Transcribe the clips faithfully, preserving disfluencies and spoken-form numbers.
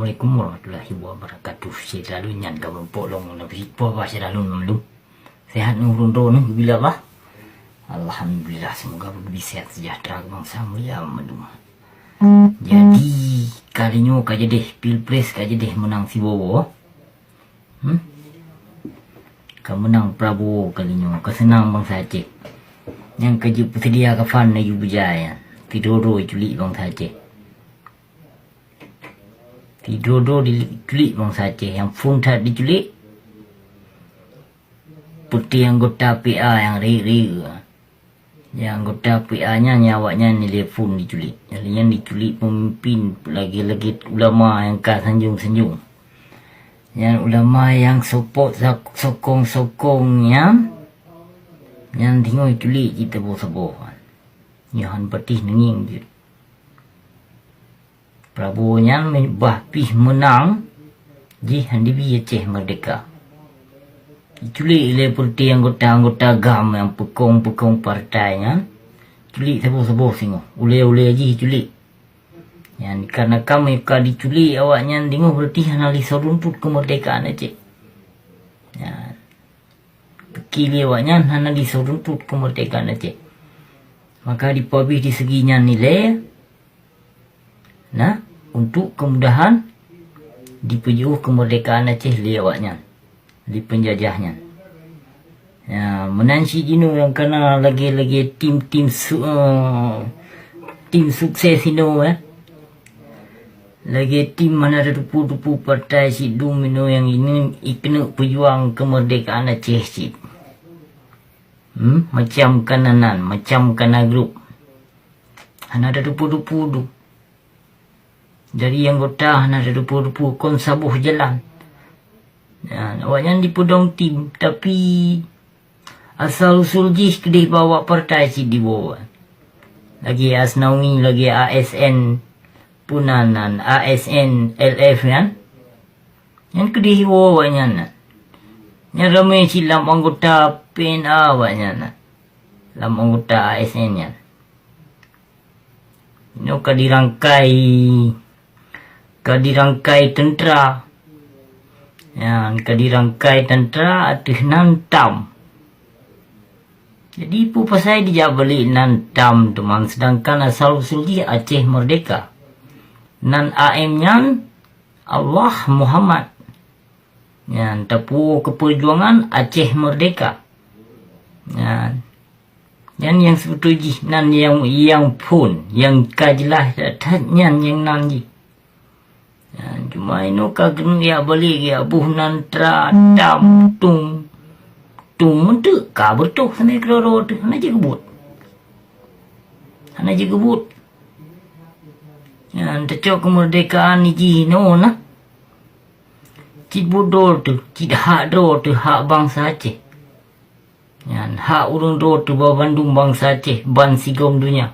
Assalamualaikum warahmatullahi wabarakatuh. Syedara lôn nyan ka meurumpok lom ngon Nabi Sitpo, bah syedara lôn mandum. Sehat neuh ureueng droeneuh bila bah. Alhamdulillah, semoga beubri sehat sejahtera keu bansa mulia mandum. Jadi, kali nyoe ka jadeh, pilpres ka jadeh meunang siwoe. Hmm? Ka meunang Prabowo kali nyoe, ka seunang bansa Aceh. Nyang ka jeuet peuseudia kafan laju beujaya, sidroe-droe culik bansa Aceh. Sidroe-droe diculik bansa Aceh, nyang phon that diculik, peuti anggota P A nyang riyeuk-riyeuk. Nyang anggota P A nyan, nyang awaknyan nilai phon diculik. Jadi nyan diculik peumimpin, lagèe-lagèe ulama nyang ka sanjong-sanjong. Nyan ulama nyang sopot sak-, sokong-sokong nyan, nyan singoh culik cit saboh-saboh. Nyoe han patéh neungieng jeuet. Prabowo nyan bah pih meunang, jih han dibi Aceh meurdeka. Diculik lé peureute anggota-anggota GAM nyang peukong-peukong partai nyan, culik saboh-saboh singoh, ulèe-ulèe jih culik. Nyan kareuna ka meuka diculik awaknyan singoh, beurati hana lé soe runtut keumeurdekaan Aceh. Nyan. Pike lé awaknyan hana lé soe runtut keumeurdekaan Aceh. Maka dipeuabéh di segi nyan nilai, nah, untuk kemudahan dipeujiôh keumeurdekaan Aceh lé awaknyan, lé peunjajah nyan. Ya, meunan cit jinoe nyang kana lagèe-lagèe tim-tim su-, eh, tim sukses inoe, eh. Lagèe tim hana tateupeue-teupeue partai sidum inoe nyang ini ikeuneuk peujuang keumeurdekaan Aceh cit. Hmm, macam kana nan, macam kana grup. Hana tateupeue-teupeue dum. Dari anggota hana tateupeue-teupeue kon saboh jalan. Ya, awaknyan dipeudong tim, tapi asal usul jih keudeh bak awak partai cit diwoe. Lagèe Asnawi, lagèe A S N, peue nan nan, A S N L F nyan. Nyan keudeh iwoe awaknyan nyan. Nyan ramè cit lam anggota P N A awaknyan nyan. Lam anggota A S N nyan. Nyoe ka dirangkai, ka dirangkai teuntra. Nyan ka dirangkai teuntra ateueh nan TAM. Jadi, peue pasai dijak balek nan TAM teuma, seudangkan asal usul jih Aceh Merdeka. Nan A M nyan Allah Muhammad. Nyan, tapuwoe keu peujuangan Aceh Merdeka. Nyan. Nyan nyang seubeutôi jih, nan nyang, nyang phon, nyang ka jeulaih that-that nyan nyang nan jih. Nyan, cuma inoe ka keuneuk jak balek, jak boh nan tra, TAM, TUM. TUM meuteuk ka beureutoh sampoe keudroe-droe teuh, hana jeuet geubuet. Hana jeuet geubuet. Nyan, teucok keumeurdekaan jih inoe na. Cit buet droe teuh, cit hak droe teuh, hak bansa Aceh. Nyan, hak ureueng droe teuh bak bandum bansa Aceh, ban sigom donya.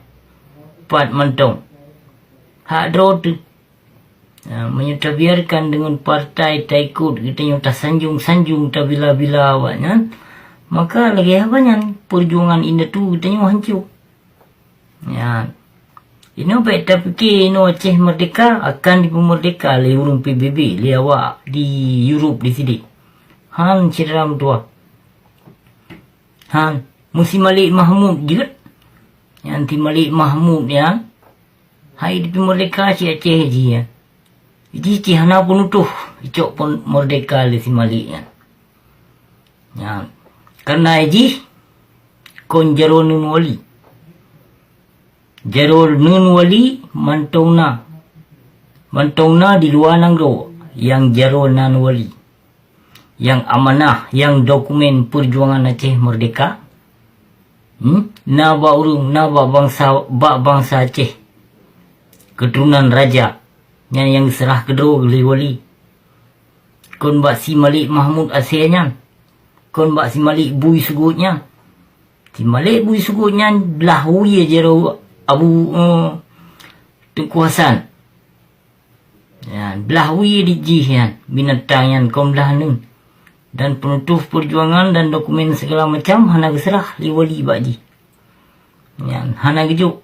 Pat mantong. Hak droe teuh. Ha, meunyoe tabiarkan deungon partai taikot geutanyoe tasanjong-sanjong, tabila-bila awaknyan, maka lagèe haba nyan, peujuangan indatu geutanyoe hanco. Nyan. Inoe bèk tapike inoe Aceh Merdeka akan dipeumeurdeka lé ureueng P B B, lé awak di Europe di sidéh. Han, syedara meutuwah. Han, meusi Malik Mahmud jeuet. Nyan si Malik Mahmud nyan, hai dipeumeurdeka si Aceh jih nyan. Jih cit hana peunutôh, icok peumeurdeka lé si Malik nyan. Nyan, kareuna jih kon jaroe neuen wali. Jaroe neuen wali mantong na. Mantong na di luwa nanggroe nyang jaroe nan wali. Nyang amanah, nyang dokumen peujuangan Aceh Merdeka. Hmm? Na bak ureueng, na bak bansa, bak bansa Aceh. Keuturonan raja, nyan nyang geuseurah keudroe lé wali. Kon bak si Malik Mahmud asèe nyan. Kon bak si Malik Bui Sugot nyan. Si Malik Bui Sugot nyan blah wie jaroe Abu, eh, Teungku Hasan. Nyan, blah wie di jih nyan, binatang nyan kon blah neuen. Dan peunutôh peujuangan dan dokumen segala macam hana geuseurah lé wali bak jih. Nyan, hana geujok.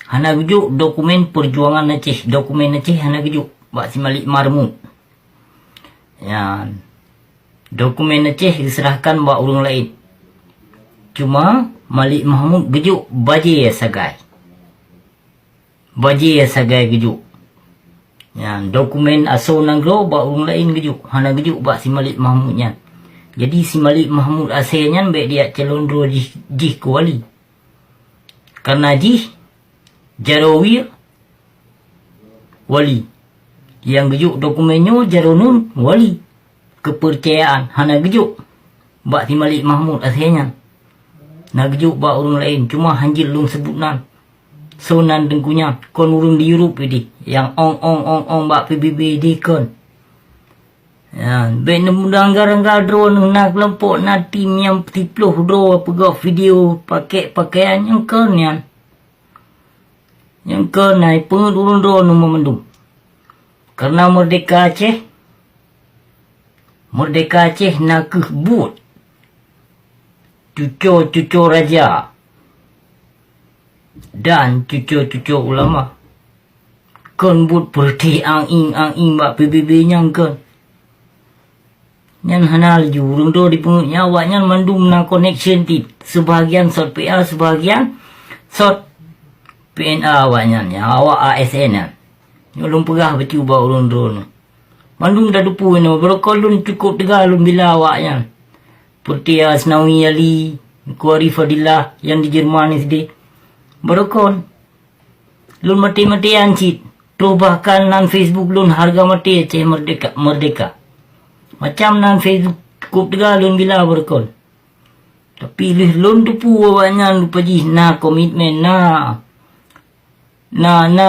Hana geujok dokumen peujuangan Aceh, dokumen Aceh hana geujok. bak si Malik Mahmud. Nyan, dokumen Aceh diserahkan bak ureuëng laén. Cuma Malik Mahmud geujok bajée sagai. Bajée sagai geujok. Nyan, dokumen asoe nanggroe bak ureuëng laén geujok, hana geujok bak si Malik Mahmud nyan. Jadi si Malik Mahmud asée nyan bék dijak calon droe jih, jih keu wali. Karena jih jaroe wie wali. Nyang geujok dokumen nyoe jaroe nun wali. Keupeurcayaan hana geujok bak si Malik Mahmud asée nyan. Na geujok bak ureuëng laén, cuma hanjeuet lôn seubut nan. Soe nan teungku nyan, kon ureuëng di Europe ideh, nyang ong-ong-ong-ong bak P B B ideh kon. Nyan, bék neumudah anggar-anggar droeneuh, na keulompok, na tim nyang siplôh droe peugah video pakèk pakaian nyang kon nyan. Nyang kon na peungeuet ureuëng droeneuh mandum. Karena Merdeka Aceh, Merdeka Aceh na kheueh buet cuco-cuco raja dan cuco-cuco ulama. Kon buet peureutih ang-ing-ang-ing bak P B B nyang kon. Nyan hana laju ureuëng droe dipeungeut nyan, awaknyan mandum na connection cit. Sebahagian sot P A, sebahagian sot P N A awaknyan, nyang awak A S N nyan. Nyoe lôn peugah bacut bak ureuëng droeneuh. Mandum tateupeue nyoe, barokon lôn cukôp teuga lôn bila awaknyan. Peureutih Asnawi Ali, Kuari Fadilah nyang di Jerman sideh. Barokon. Lôn maté-matéan cit. Troh bahkan nan Facebook lôn hareuga maté Aceh Merdeka, Merdeka. Macam nan Facebook cukôp teuga lôn bila barokon. Tapi lheueh lôn teupeue awaknyan rupa jih na komitmen, na, na, na,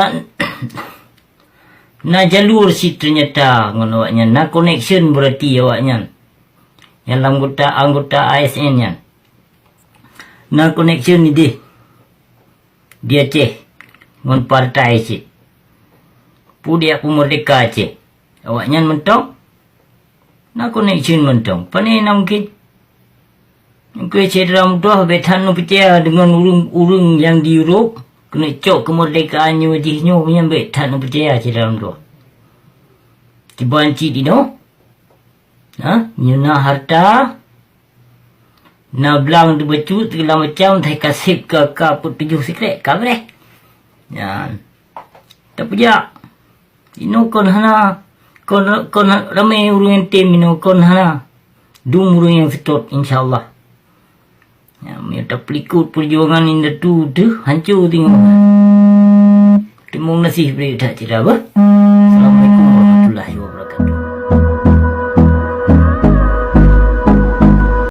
na jalur cit ternyata ngon awaknyan, na connection berarti awaknyan. Nyang anggota, anggota A S N nyan. Na connection ideh di Aceh ngon partai cit. Peue dijak peumerdeka Aceh. Awaknyan mantong na connection mantong. Pane na mungkin. Mungkin syedara meutuah bék that neupeucaya deungon ureuëng-ureuëng nyang di Europe keuneuk cok keumeurdekaan nyoe jih nyoe, nyan bék that neupeucaya syedara meutuah. Kiban cit inoe, ha, nyoe na harta, na blang teubacut, segala macam, tai kaseb ka, ka peuet tujoh sikrek, ka breh. Nyan. Tapeujak. Inoe kon hana, kon, kon ramé ureuëng nyang tem inoe, kon hana. Dum ureuëng nyang seutôt, insya Allah. Nyan, meunyoe tapeulikot peujuangan indatu teuh, hanco teungoh. Teurimong gaséh bri that cit dah, bah.